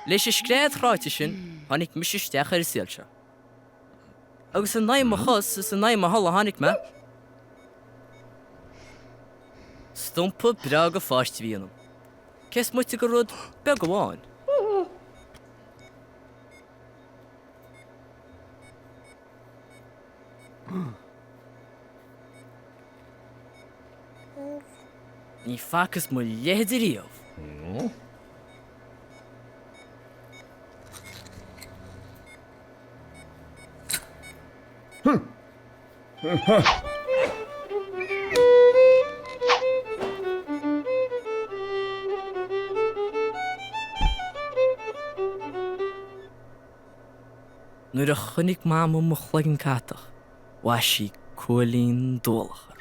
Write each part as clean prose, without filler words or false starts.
Leis an scread chráite sin, tháinig mise isteach ar an saol seo. Agus in aghaidh mo chos is in aghaidh mo thola a tháinig mé. Stumpa breá de pháiste a bhí ionam, cé is moite de rud beag amháin. Ní facthas mo leithéid ariamh. Nuair a chonaic Mama mo chloigeann catach, mhaith sí cuaillín dualach orm.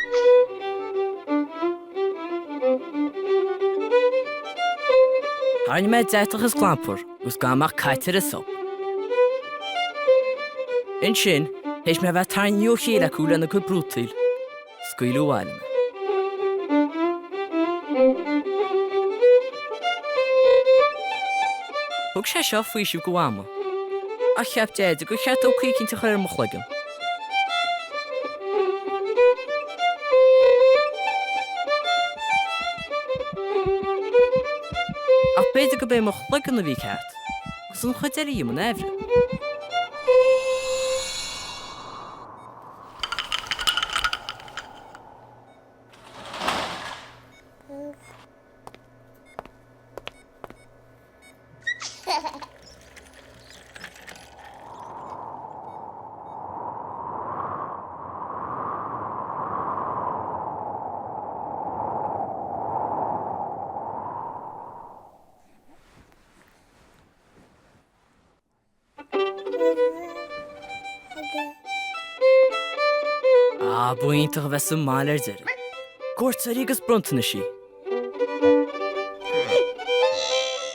Tharraing mé deatach is clampar agus gan mé ach caite ar an sop. Ansin, théis mé a bheith tarraingthe ó chéile acu lena gcuid brútaíl, scaoileadh abhaile mé. Thug sé seo faoiseamh do Mhama, ach cheap Deaide gur cheart dó caoi eicínt a chur ar mo chloigeann. Ach b'fhéidir gurb é mo chloigeann a bhí ceart, agus an chuid eile dhíom in aimhréidh. Ah, ba iontach a bheith sa mbaile ar deireadh. Cuairteoirí agus bronntanaisí.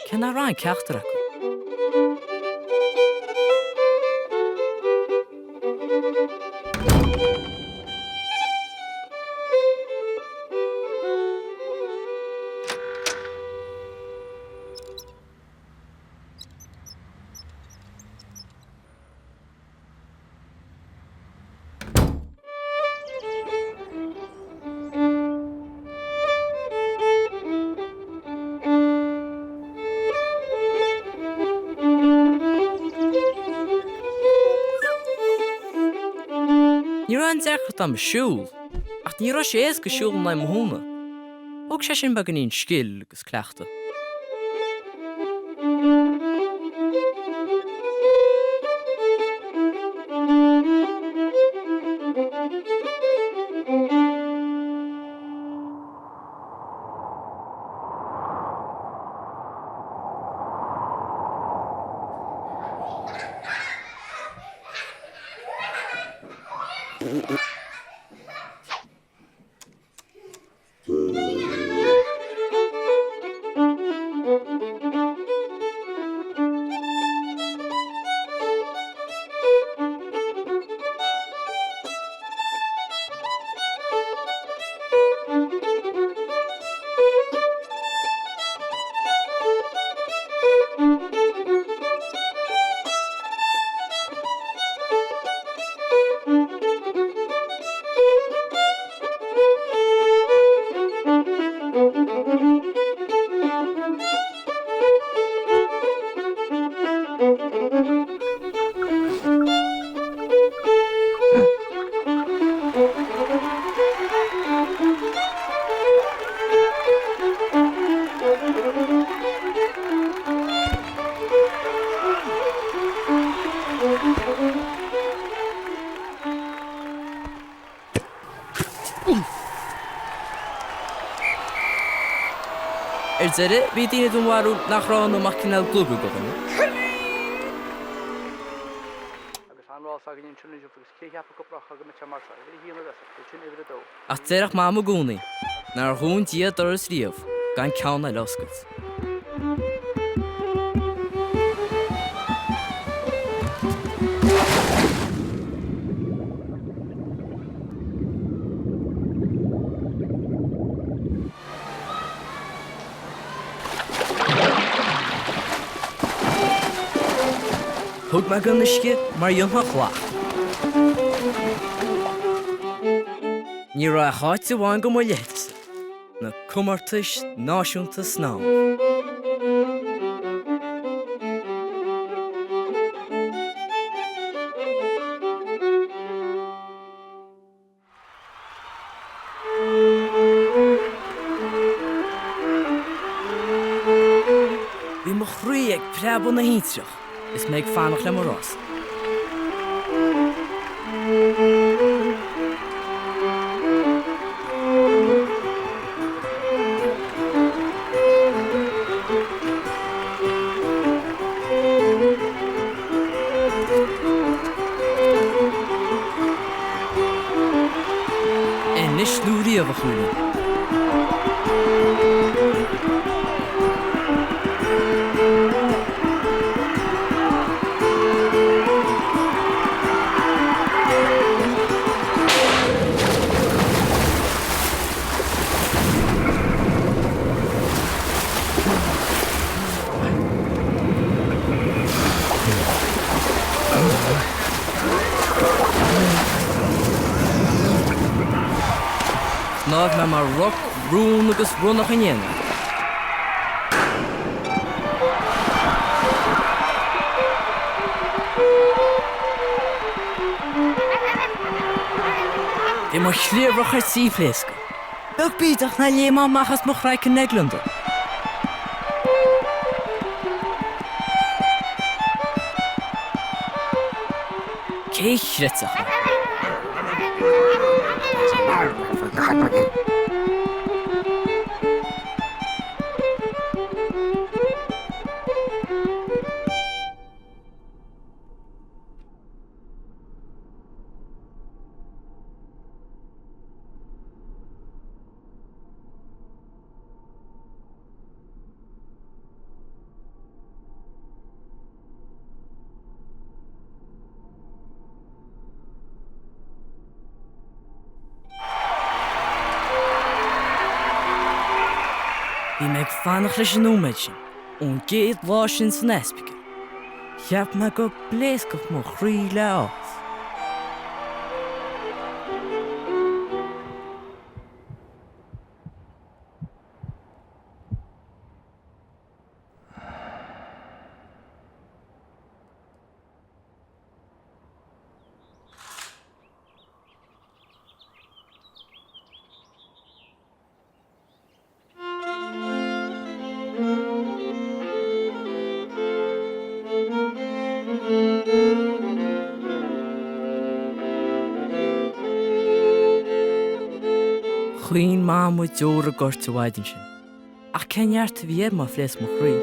Cé nach raibh in ceachtar acu? Ní raibh aon deacracht a'm siúl, ach ní raibh sé éasca siúl in aghaidh mo thóna. Thóg sé sin beagáinín scil agus cleachtadh. Ar deireadh, bhí daoine den bharúil nach raibh ionam ach cineál glugair de dhuine. Ach déarfadh Mam i gcónaí nár dhún Dia doras riamh gan ceann eile a oscailt. Thug mé den uisce mar a dhéanfá glac. Ní raibh ach áit amháin de mo leithéidse, na comórtais náisiúnta snámha. Bhí mo chroí ag preabadh na hintreach is mé ag fanacht le mo rás. Anois nó riamh, a Chúilín. Shnáimh mé mar roc, rún agus ronnach in éineacht. Bhí mo chliabhrach ar tí pléascadh. Beag bídeach nár léim mé amach as mo chraiceann Eglanda. Cé a chreidfeadh é? Bhí mé ag fanacht leis an nóiméad sin ón gcéad lá sin san ospidéal. Cheap mé go bpléascfadh mo chroí le áthas. Chaoin Mam i deora goirt an mhaidin sin, ach cén neart a bhí air má phléasc mo chroí?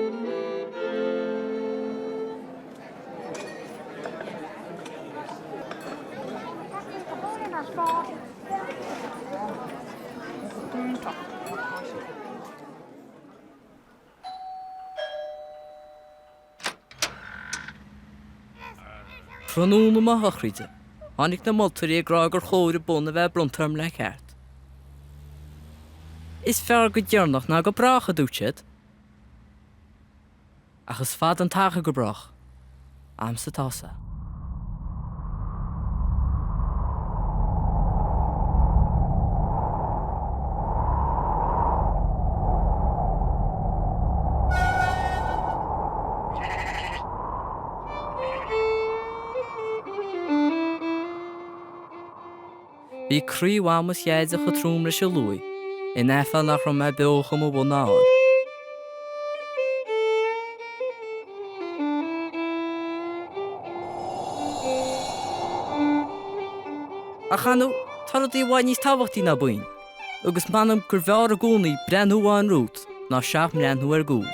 Tráthnóna mo shochraide, tháinig na moltóirí ag rá gur chóir an bonn a bheith bronnta orm le ceart. Is fearr go deireanach ná go brách, a dúirt siad. Ach is fada an t-achar go brách. A'msa atá-sa. Bhí croí Mham is Dhaide chomh trom leis an luaith, in aiféala nach raibh mé beo chun mo bhonn a fháil. Ach ar ndóigh, tá rudaí i bhfad níos tábhachtaí ná boinn, agus m'anam gurbh fhearr i gcónaí breathnú amháin romhat ná seacht mbreathnú ar gcúl.